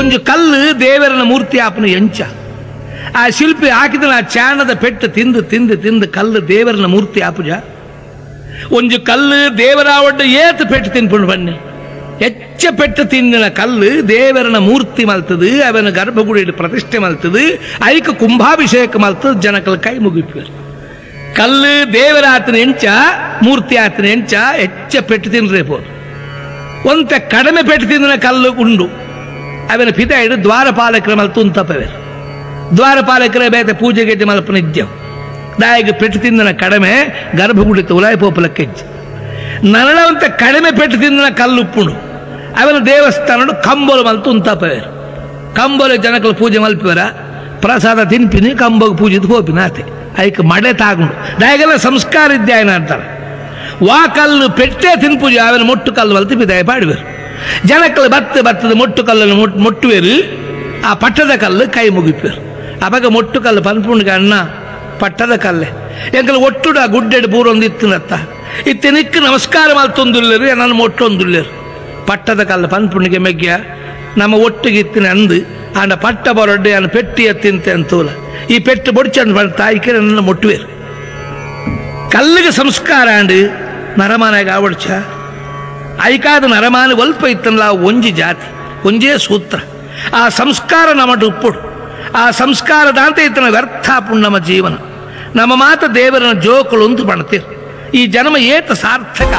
ಒಂಜಿ ಕಲ್ಲು ದೇವರನ ಮೂರ್ತಿ ಆಪನ ಎಂಚ ಆ ಶಿಲ್ಪಿ ಹಾಕಿದ ಆ ಚಾಣದ ಪೆಟ್ಟು ತಿಂದು ತಿಂದು ತಿಂದು ಕಲ್ಲು ದೇವರನ ಮೂರ್ತಿ ಆಪುಜ. ಒಂಜಿ ಕಲ್ಲು ದೇವರಾವಡ್ಡ ಏತ್ ಪೆಟ್ಟು ತಿನ್ಪುಂಡು ಬನ್ನಿ, ಹೆಚ್ಚ ಪೆಟ್ಟು ತಿಂದಿನ ಕಲ್ಲು ದೇವರನ ಮೂರ್ತಿ ಮಲ್ತದು, ಅವನ ಗರ್ಭಗುಡಿ ಪ್ರತಿಷ್ಠೆ ಮಲ್ತದು, ಐಕ ಕುಂಭಾಭಿಷೇಕ ಮಲ್ತದ, ಜನಕಲ್ ಕೈ ಮುಗಿಪುವರು. ಕಲ್ಲು ದೇವರಾತನ ಎಂಚ ಮೂರ್ತಿ ಆತನ ಎಂಚ ಹೆಚ್ಚ ಪೆಟ್ಟು ತಿನ್ರೆ ಪೋರು. ಒಂತ ಕಡಿಮೆ ಪೆಟ್ಟು ತಿಂದಿನ ಕಲ್ಲು ಉಂಡು ಅವನ ಪಿತ ಇಡು ದ್ವಾರಪಾಲಕರ ಮಲ್ತು ಉಂತಪವೇರು. ದ್ವಾರಪಾಲಕರ ಬೇತೆ ಪೂಜೆ ಗೆಜ್ಜೆ ಮಲ್ಪನ ಇದ್ದೆವು. ದಾಯಿಗೆ ಪೆಟ್ಟು ತಿಂದಿನ ಕಡಿಮೆ ಗರ್ಭಗುಡಿ ಉಲಾಯಿ ಪೋಪಲಕ್ಕೆಜ್ಜೆ. ನರಳವಂತ ಕಡಿಮೆ ಪೆಟ್ಟು ತಿಂದಿನ ಕಲ್ಲು ಉಪ್ಪುಂಡು ಅವನ ದೇವಸ್ಥಾನ ಕಂಬೋಲು ಮಲ್ತು ಉಂತಪವೇರು. ಕಂಬೋಲು ಜನಕಲು ಪೂಜೆ ಮಲ್ಪಿವರ ಪ್ರಸಾದ ತಿನ್ಪಿನಿ ಕಂಬೋಗೆ ಪೂಜೆದು ಹೋಪಿನ ಆತೆ ಐಕ್ ಮಡೆ ತಾಗುಂಡು ದಾಯಿಗೆಲ್ಲ ಸಂಸ್ಕಾರ ಇದ್ದೆ ಆಯ್ನ ಅಂತಾರೆ. ವಾ ಕಲ್ಲು ಪೆಟ್ಟೆ ತಿನ್ಪೂಜೆ ಅವನ ಮೊಟ್ಟು ಕಲ್ಲು ಮಲ್ತು ಪಿದಾಯ ಪಾಡುವರು. ಜನಕಲು ಬತ್ತು ಬತ್ತದ ಮೊಟ್ಟು ಕಲ್ಲನ್ನು ಮೊಟ್ಟುವೇರು, ಆ ಪಟ್ಟದ ಕಲ್ಲು ಕೈ ಮುಗಿಪೇರು. ಅವಾಗ ಮೊಟ್ಟು ಕಲ್ಲು ಪನ್ಪುಂಡಿಗೆ ಅಣ್ಣ ಪಟ್ಟದ ಕಲ್ಲೆ ಎಂಕಲ್ ಒಟ್ಟುಡು ಆ ಗುಡ್ಡೆಡು ಪೂರೊಂದು ಇತ್ತಿನತ್ತ ಇತ್ತೆ ನಿಕ್ಕು ನಮಸ್ಕಾರ ಮಲ್ತೊಂದುಲ್ಲೇರು ನನ್ನ ಮೊಟ್ಟೊಂದುಲ್ಲೇರು. ಪಟ್ಟದ ಕಲ್ಲು ಪನ್ಪುಂಡಿಗೆ ಮೆಗ್ಯ ನಮ್ಮ ಒಟ್ಟಿಗೆ ಇತ್ತಿನ ಅಂದು ಆಂಡ ಪಟ್ಟ ಬರೊಡ್ಡೆ ಅನ್ನ ಪೆಟ್ಟಿ ಎತ್ತಿಂತೆ ಅಂತೂಲ ಈ ಪೆಟ್ಟು ಬೊಡ್ಚಂದು ತಾಯಿಕೆ ನನ್ನ ಮೊಟ್ಟುವೇರು. ಕಲ್ಲಿಗೆ ಸಂಸ್ಕಾರ ಆಂಡು ನರಮಾನಾಗ ಆವಡ್ಚ ಐಕಾದ ನರಮಾನ ಒಲ್ಪ ಇತ್ತಲ್ಲ ಒಂಜಿ ಜಾತಿ ಒಂಜೇ ಸೂತ್ರ. ಆ ಸಂಸ್ಕಾರ ನಮ್ಮಟು ಉಪ್ಪುಡು. ಆ ಸಂಸ್ಕಾರದಾಂತ ಇತ್ತನ ವ್ಯರ್ಥ ನಮ್ಮ ಜೀವನ. ನಮ್ಮ ಮಾತ ದೇವರನ ಜೋಕುಲು ಅಂತ ಬಣ್ತೀರ್. ಈ ಜನ್ಮ ಏತ ಸಾರ್ಥಕ.